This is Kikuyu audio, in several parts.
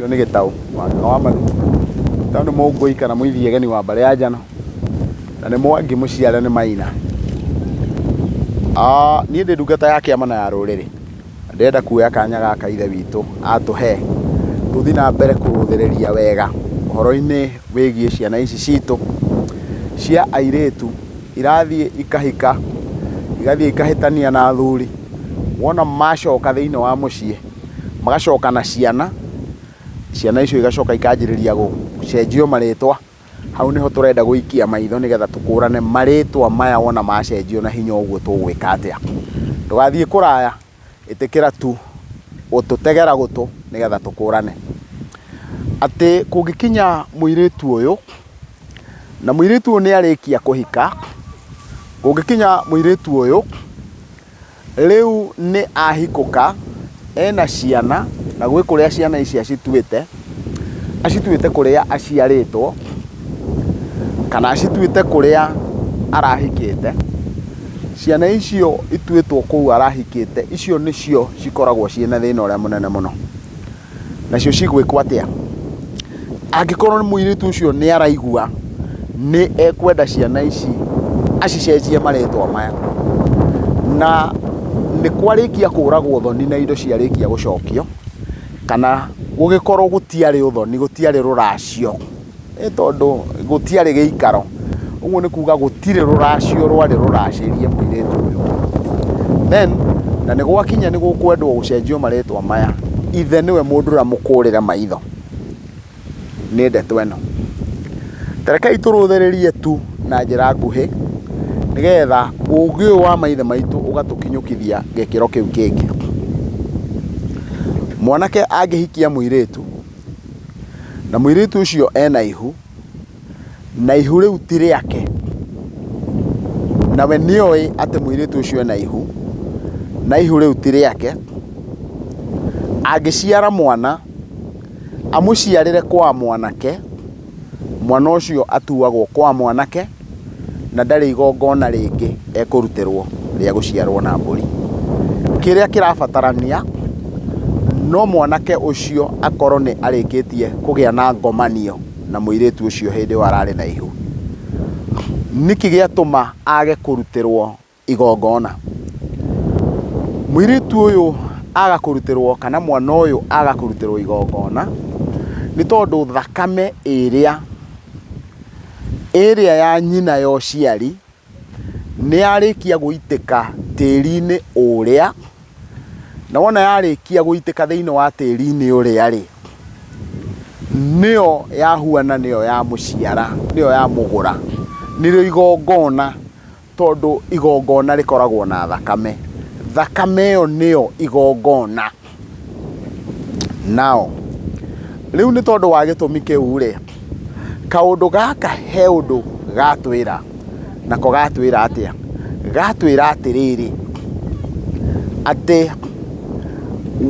Ũcio nĩ Gĩtaũ wa Ng'ang'a wa Maru. Gĩtaũ nĩ Mũngũi kana Mũithiegeni wa mbarĩ ya Njano, na nĩ Mwangi mũciare nĩ Maina. Niĩ ndĩ ndungata ya kĩama na ya rũrĩrĩ. Na ndĩrenda kuoya kanya gaka ithe witũ atũhe, tũthiĩ na mbere kũrũthĩrĩria wega ũhoro-inĩ wĩgiĩ ciana ici citũ cia airĩtu, irathiĩ ikahika, igathiĩ ikahĩtania na athuri, wona macoka thĩinĩ wa mũciĩ, magacoka na ciana, ciana icio igacoka ikanjĩrĩria gũcenjio marĩtwa, hau nĩho tũrenda gũikia maitho nĩgetha tũkũrane marĩtwa maya wona macenjio na hinya ũguo tũgwĩka atĩa. Ndũgathiĩ kũraya, ĩtĩkĩra tu gũtũtegera gũtũ nĩgetha tũkũrane. Atĩ kũngĩkinya mũirĩtu ũyũ, na mũirĩtu ũyũ nĩ arĩkia kũhika, kũngĩkinya mũirĩtu ũyũ Rĩu nĩ ahikũka, ena ciana, na gwĩ kũrĩa ciana ici acituĩte, acituĩte kũrĩa aciarĩtwo, kana acituĩte kũrĩa arahikĩte. Ciana icio ituĩtwo kũu arahikĩte, icio nĩcio cikoragwo ciĩna thĩna ũrĩa mũnene mũno. Nacio cigwĩkwo atĩa? Angĩkorwo mũirĩtu ũcio nĩ araigua nĩ ekwenda ciana ici acicenjie marĩtwa maya, na nĩ kwarĩkia kũragwo thoni na indo ciarĩkia gũcokio, kana gũgĩkorwo gũtiarĩ ũthoni, gũtiarĩ rũracio. Nĩ tondũ gũtiarĩ gĩikaro, ũguo nĩ kuga gũtirĩ rũracio rwarĩ rũracĩrie mũirĩtu ũyũ. Then na nĩ gwakinya nĩ gũkwendwo gũcenjio marĩtwa maya, ithe nĩwe mũndũ ũrĩa mũkũrĩre maitho nĩ ndeto ĩno. Ta rekei tũrũthĩrĩrie tu na njĩra nguhĩ, nĩgetha ũgĩ ũyũ wa maithe maitũ ũgatũkinyũkithia gĩkĩro kĩu kĩngĩ. Mwanake angĩhikia mũirĩtu, Na mũirĩtu ũcio ena ihu, na ihu rĩu ti rĩake, na we nĩoĩ atĩ mũirĩtu ũcio ena ihu, na ihu rĩu ti rĩake, angĩciara mwana, amũciarĩre kwa mwanake, mwana ũcio atuagwo kwa mwanake, na ndarĩ igongona rĩngĩ ekũrutĩrwo rĩa gũciarwo na mbũri. Kĩrĩa kĩrabatarania no mwanake ũcio akorwo nĩ arĩkĩtie kũgĩa na ngomanio na mũirĩtu ũcio hĩndĩ ĩyo ararĩ na ihu. Nĩkĩ gĩatũma age kũrutĩrwo igongona? Mũirĩtu ũyũ aga kũrutĩrwo kana mwana ũyũ aga kũrutĩrwo igongona nĩ tondũ thakame ĩrĩa ĩrĩa ya nyina ya ũciari nĩ yarĩkia gũitĩka tĩri-inĩ ũrĩa, na wona yarĩkia gũitĩka thĩinĩ wa tĩri-inĩ ũrĩa rĩ, nĩyo yahuana nĩyo yamũciara, nĩyo yamũgũra, nĩrĩo igongona tondũ igongona rĩkoragwo na thakame. Thakame ĩyo nĩyo igongona. Nao, rĩu nĩ tondũ wa gĩtũmi kĩu rĩ, kaũndũ gaka he ũndũ gatwĩra, nako gatwĩra atĩa? Gatwĩra atĩrĩrĩ, atĩ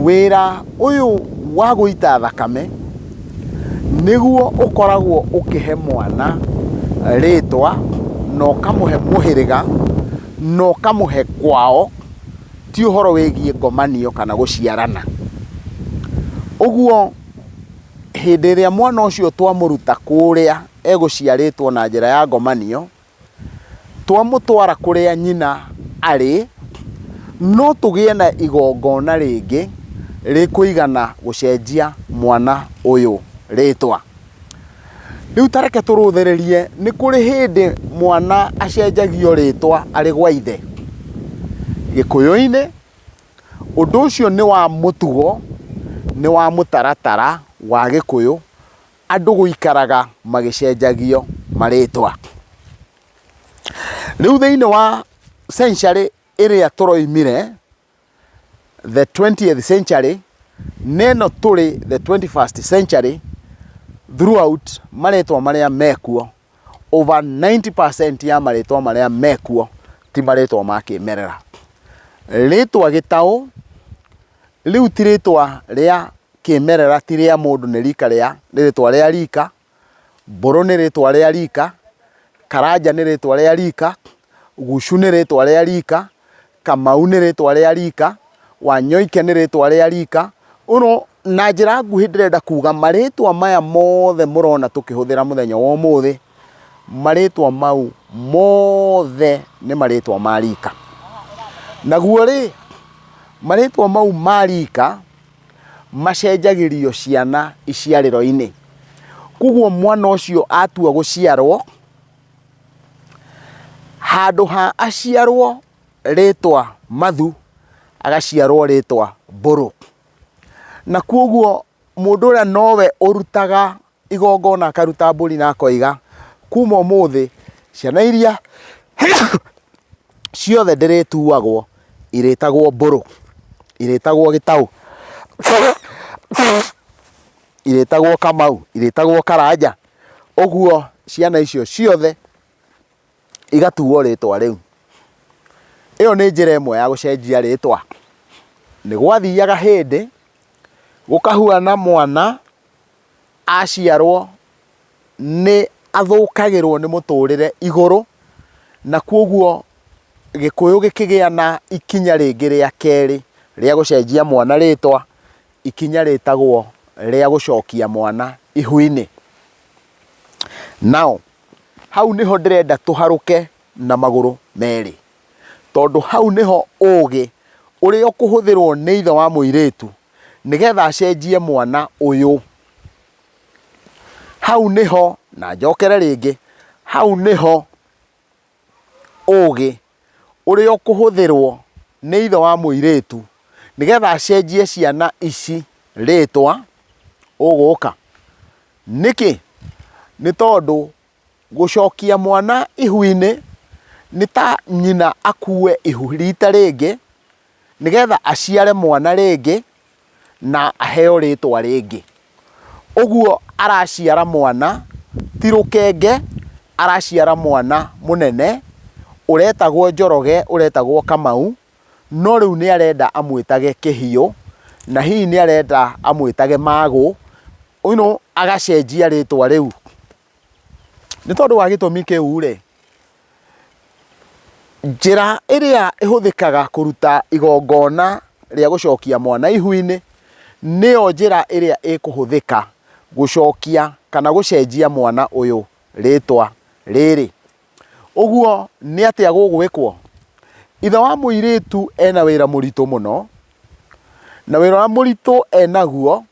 wĩra ũyũ wa gũita thakame, nĩguo ũkoragwo ũkĩhe mwana rĩtwa, na ũkamũhe mũhĩrĩga, na ũkamũhe kwao, ti ũhoro wĩgiĩ ngomanio kana gũciarana. Ũguo hĩndĩ ĩrĩa mwana ũcio twamũruta kũrĩa egũciarĩtwo na njĩra ya ngomanio, twamũtwara kũrĩa nyina arĩ, no tũgĩe na igongona rĩngĩ rĩkũigana gũcenjia mwana ũyũ rĩtwa. Rĩu ta reke tũrũthĩrĩrie, nĩ kũrĩ hĩndĩ mwana acenjagio rĩtwa arĩ gwa ithe. Gĩkũyũ-inĩ, ũndũ ũcio nĩ wa mũtugo, nĩ wa mũtaratara wa Gĩkũyũ, andũ gũikaraga magĩcenjagio marĩtwa. Rĩu thĩinĩ wa century ĩrĩa tũroimire, the 20th century na ĩno tũrĩ the 21st century throughout marĩtwa marĩa mekuo over 90% ya marĩtwa marĩa mekuo ti marĩtwa ma kĩmerera. Rĩtwa Gĩtaũ rĩu ti rĩtwa rĩa kĩmerera ti rĩa mũndũ nĩ rika rĩa nĩ rĩtwa rĩa rika. Mbũrũ nĩ rĩtwa rĩa rika, Karanja nĩ rĩtwa rĩa rika, Gucu nĩ rĩtwa rĩa rika, Kamau nĩ rĩtwa rĩa rika, Wanyoike nĩ rĩtwa rĩa rika. Ũno na njĩra nguhĩ ndĩrenda kuga marĩtwa maya mothe mũrona tũkĩhũthĩra mũthenya wa ũmũthĩ, marĩtwa mau mothe nĩ marĩtwa ma rika. Naguo rĩ, marĩtwa mau ma rika macenjagĩrio ciana iciarĩro-inĩ. Koguo mwana ũcio atua gũciarwo, handũ ha aciarwo rĩtwa Mathu, agaciarwo rĩtwa Mbũrũ. Na koguo mũndũ ũrĩa nowe ũrutaga igongona akaruta mbũri na akoiga, kuma ũmũthĩ ciana iria ciothe ndĩrĩtuagwo irĩtagwo Mbũrũ, irĩtagwo Gĩtaũ, irĩtagwo Kamau, irĩtagwo Karanja. Ũguo ciana icio ciothe igatuo rĩtwa rĩu. Ĩyo nĩ njĩra ĩmwe ya gũcenjia rĩtwa. Nĩ gwathiaga hĩndĩ gũkahuana mwana aciarwo nĩ athũkagĩrwo nĩ mũtũrĩre igũrũ, na koguo Gĩkũyũ gĩkĩgĩa na ikinya rĩngĩ rĩa kerĩ rĩa gũcenjia mwana rĩtwa, ikinya rĩtagwo rĩa gũcokia mwana ihu-inĩ. Now, hau nĩho ndĩrenda tũharũke na magũrũ merĩ, tondũ hau nĩho ũgĩ ũrĩa ũkũhũthĩrwo nĩ ithe wa mũirĩtu nĩgetha acenjie mwana ũyũ. Hau nĩho, na njokere rĩngĩ, hau nĩho ũgĩ ũrĩa ũkũhũthĩrwo nĩ ithe wa mũirĩtu nĩgetha acenjie ciana ici rĩtwa ũgũka. Nĩkĩ? Nĩ tondũ gũcokia mwana ihu-inĩ nĩ ta nyina akue ihu rita rĩngĩ nĩgetha aciare mwana rĩngĩ na aheo rĩtwa rĩngĩ. Ũguo araciara mwana ti rũkenge, araciara mwana mũnene ũretagwo Njoroge, ũretagwo Kamau, no rĩu nĩ arenda amwĩtage Kĩhiũ, na hihi nĩ arenda amwĩtage Magũ, you know, agacenjia rĩtwa rĩu. Nĩ tondũ wa gĩtũmi kĩu rĩ, Njĩra ĩrĩa ĩhũthĩkaga kũruta igongona rĩa gũcokia mwana ihu-inĩ, nĩyo njĩra ĩrĩa ĩkũhũthĩka gũcokia kana gũcenjia mwana ũyũ rĩtwa rĩrĩ. Ũguo nĩ atĩa gũgwĩkwo? Ithe wa mũirĩtu ena wĩra mũritũ mũno, na wĩra ũrĩa mũritũ enaguo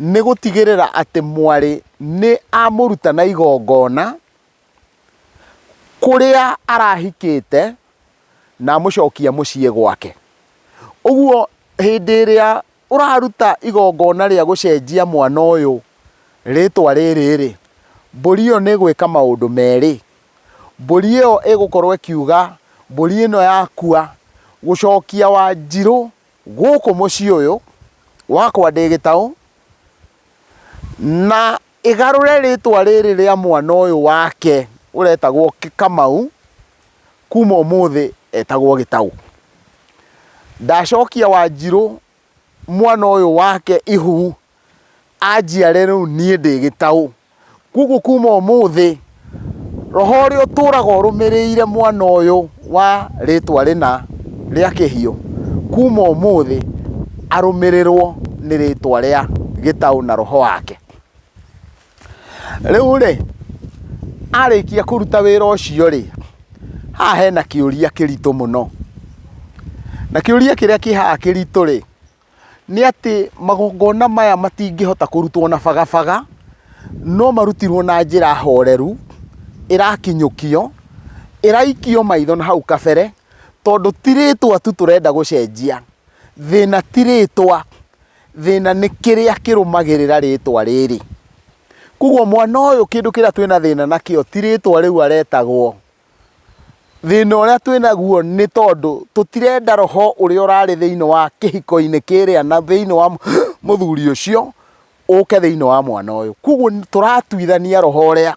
nĩ gũtigĩrĩra atĩ mwarĩ nĩ amũruta na igongona kũrĩa arahikĩte na amũcokia mũciĩ gwake. Ũguo hĩndĩ ĩrĩa ũraruta igongona rĩa gũcenjia mwana ũyũ rĩtwa rĩrĩ rĩ, mbũri ĩyo nĩ ĩgwĩka maũndũ merĩ. Mbũri ĩyo ĩgũkorwo ĩkiuga mbũri ĩno yakua gũcokia Wanjirũ gũkũ mũciĩ ũyũ wakwa ndĩ gĩtaũ na ĩgarũre rĩtwa rĩrĩ rĩa mwana ũyũ wake ũretagwo Kamau, kuma ũmũthĩ etagwo Gĩtaũ. Ndacokia Wanjirũ mwana ũyũ wake ihu, anjiare rĩu niĩ ndĩ Gĩtaũ. Koguo kuma ũmũthĩ, roho ũrĩa ũtũraga ũrũmĩrĩire mwana ũyũ wa rĩtwa rĩna rĩa kĩhiũ, kuma ũmũthĩ arũmĩrĩrwo nĩ rĩtwa rĩa Gĩtaũ na roho wake. Rĩu rĩ, arĩkia kũruta wĩra ũcio rĩ, haha hena kĩũria kĩritũ mũno. Na kĩũria kĩrĩa kĩ haha kĩritũ rĩ, nĩ atĩ magongona maya matingĩhota kũrutwo na bagabaga, no marutirwo na njĩra horeru, ĩrakinyũkio, ĩraikio maitho na hau kabere, tondũ ti rĩtwa tu tũrenda gũcenjia, thĩna ti rĩtwa. Thĩna nĩ kĩrĩa kĩrũmagĩrĩra rĩtwa rĩrĩ. Koguo mwana ũyũ kĩndũ kĩrĩa twĩna thĩna nakĩo ti rĩtwa rĩu aretagwo. Thĩna ũrĩa twĩnaguo nĩ tondũ tũtirenda roho ũrĩa ũrarĩ thĩinĩ wa kĩhiko-inĩ kĩrĩa na thĩinĩ wa mũthuri ũcio ũke thĩinĩ wa mwana ũyũ. Koguo tũratuithania roho ũrĩa.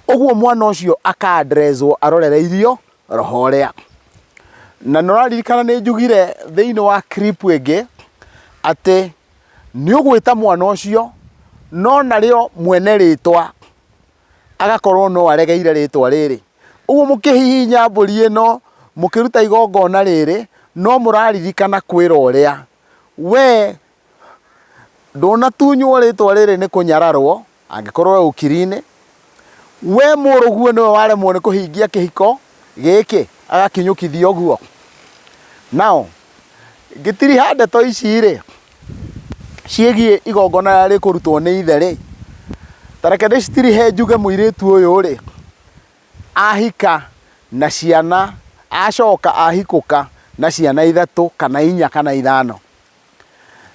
Ũguo mwana ũcio aka address wo arorereirio roho ũrĩa. Na nĩ ũraririkana nĩ njugire thĩinĩ wa clip ĩngĩ atĩ nĩ ũgwĩta mwana ũcio no narĩo mwene rĩtwa agakorwo no aregeire rĩtwa rĩrĩ. Ũguo mũkĩhihinya mbũri ĩno mũkĩruta igongona rĩrĩ no mũraririkana kwĩra ũrĩa. We ndũnatunywo rĩtwa rĩrĩ nĩ kũnyararwo angĩkorwo we ũkiri-inĩ, we mũrũguo nĩwe waremwo nĩ kũhingia kĩhiko gĩkĩ agakinyũkithia ũguo. Nao ngĩtiriha ndeto ici rĩ, ciĩgiĩ igongona rĩrĩa rĩkũrutwo nĩ ithe rĩ, ta reke ndĩcitirihe njuge mũirĩtu ũyũ rĩ, ahika na ciana, acoka ahikũka na ciana ithatũ kana inya kana ithano.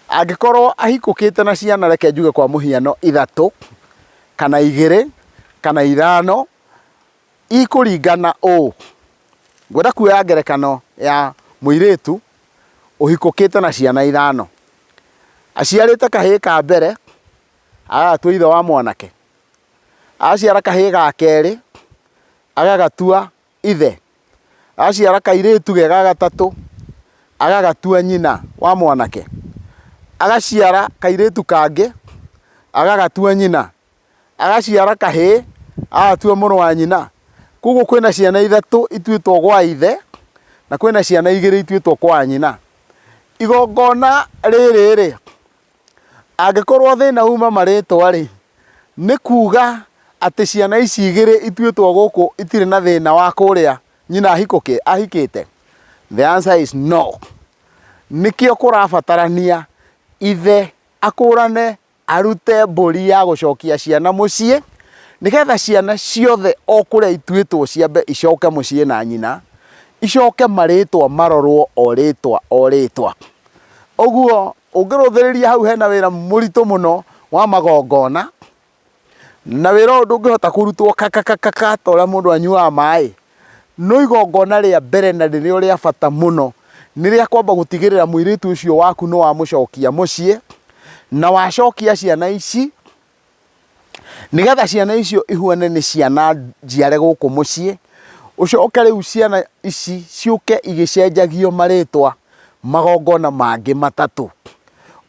Angĩkorwo ahikũkĩte na ciana reke njuge kwa mũhiano ithatũ, kana igĩrĩ, kana ithano, ikũringana ũũ, ngwenda kuoya ngerekano ya mũirĩtu ũhikũkĩte na ciana ithano. Aciarĩte kahĩĩ ka mbere, agagatua ithe wa mwanake, aciara kahĩĩ ga kerĩ, agagatua ithe, aciara kairĩtu ge ga gatatũ, agagatua nyina wa mwanake, agaciara kairĩtu kangĩ, agagatua nyina, agaciara kahĩĩ, agagatua mũrũ wa nyina. Koguo kwĩna ciana ithatũ ituĩtwo gwa ithe, na kwĩna ciana igĩrĩ ituĩtwo kwa nyina. Igongona rĩrĩ rĩ, Angĩkorwo thĩna uma marĩtwa-rĩ, nĩ kuga atĩ ciana ici igĩrĩ ituĩtwo gũkũ itirĩ na thĩna wa kũrĩa nyina ahikĩte? The answer is no. Nĩkĩo kũrabatarania ithe akũrane arute mbũri ya gũcokia ciana mũciĩ, nĩgetha ciana ciothe o kũrĩa ituĩtwo ciambe icoke mũciĩ na nyina, icoke marĩtwa marorwo o rĩtwa o rĩtwa. Ũguo ũngĩrũthĩrĩria hau hena wĩra mũritũ mũno wa magongona, na wĩra ũyũ ndũngĩhota kũrutwo kakakaka ta ũrĩa mũndũ anyuaga maĩ. No igongona rĩa mbere na nĩrĩo rĩa bata mũno, nĩ rĩa kwamba gũtigĩrĩra mũirĩtu ũcio waku nĩ wamũcokia mũciĩ, na wacokia ciana ici Nĩgetha ciana icio ihuane nĩ ciana njiare gũkũ mũciĩ, ũcoke rĩu ciana ici ciũke igĩcenjagio marĩtwa magongona mangĩ matatũ.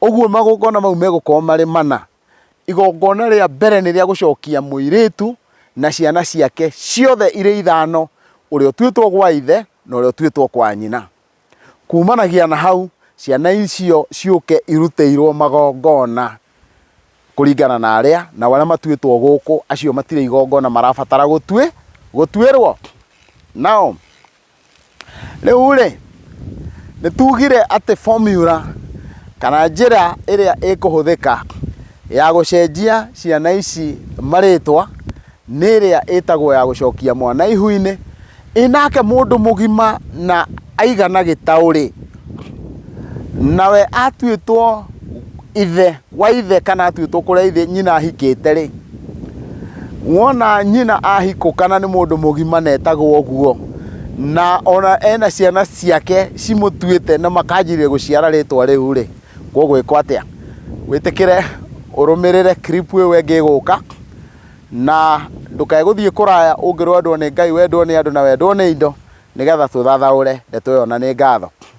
Ũguo magongona mau megũkorwo marĩ mana. Igongona rĩa mbere nĩ rĩa gũcokia mũirĩtu na ciana ciake ciothe irĩ ithano, ũrĩa ũtuĩtwo gwa ithe na ũrĩa ũtuĩtwo kwa nyina. Kumanagia na hau, ciana icio ciũke irutĩirwo magongona kũringana na arĩa, nao arĩa matuĩtwo gũkũ, acio matirĩ igongona marabatara gũtuĩrwo. Nao, rĩu rĩ, nĩ tugire atĩ formula kana njĩra ĩrĩa ĩkũhũthĩka ya gũcenjia ciana ici marĩtwa, nĩ ĩrĩa ĩtagwo ya gũcokia mwana ihu-inĩ, ĩ nake mũndũ mũgima na aigana gĩtaũ-rĩ, nawe atuĩtwo ithe wa ithe kana atuĩtwo kũrĩa ithe nyina ahikĩte-rĩ, wona nyina ahikũka na nĩ mũndũ mũgima na etagwo ũguo, na ona ena ciana ciake cimũtuĩte na makanjĩrĩria gũciara rĩtwa rĩu-rĩ, gũgwĩkwo atĩa? Wĩtĩkĩre ũrũmĩrĩre clip ĩyo ĩngĩ ĩgũka. Na ndũkae gũthiĩ kũraya ũngĩrwendwo nĩ Ngai, wendwo nĩ andũ na wendwo nĩ indo, nĩgetha tũthathaũre ndeto ĩyo na nĩ ngatho.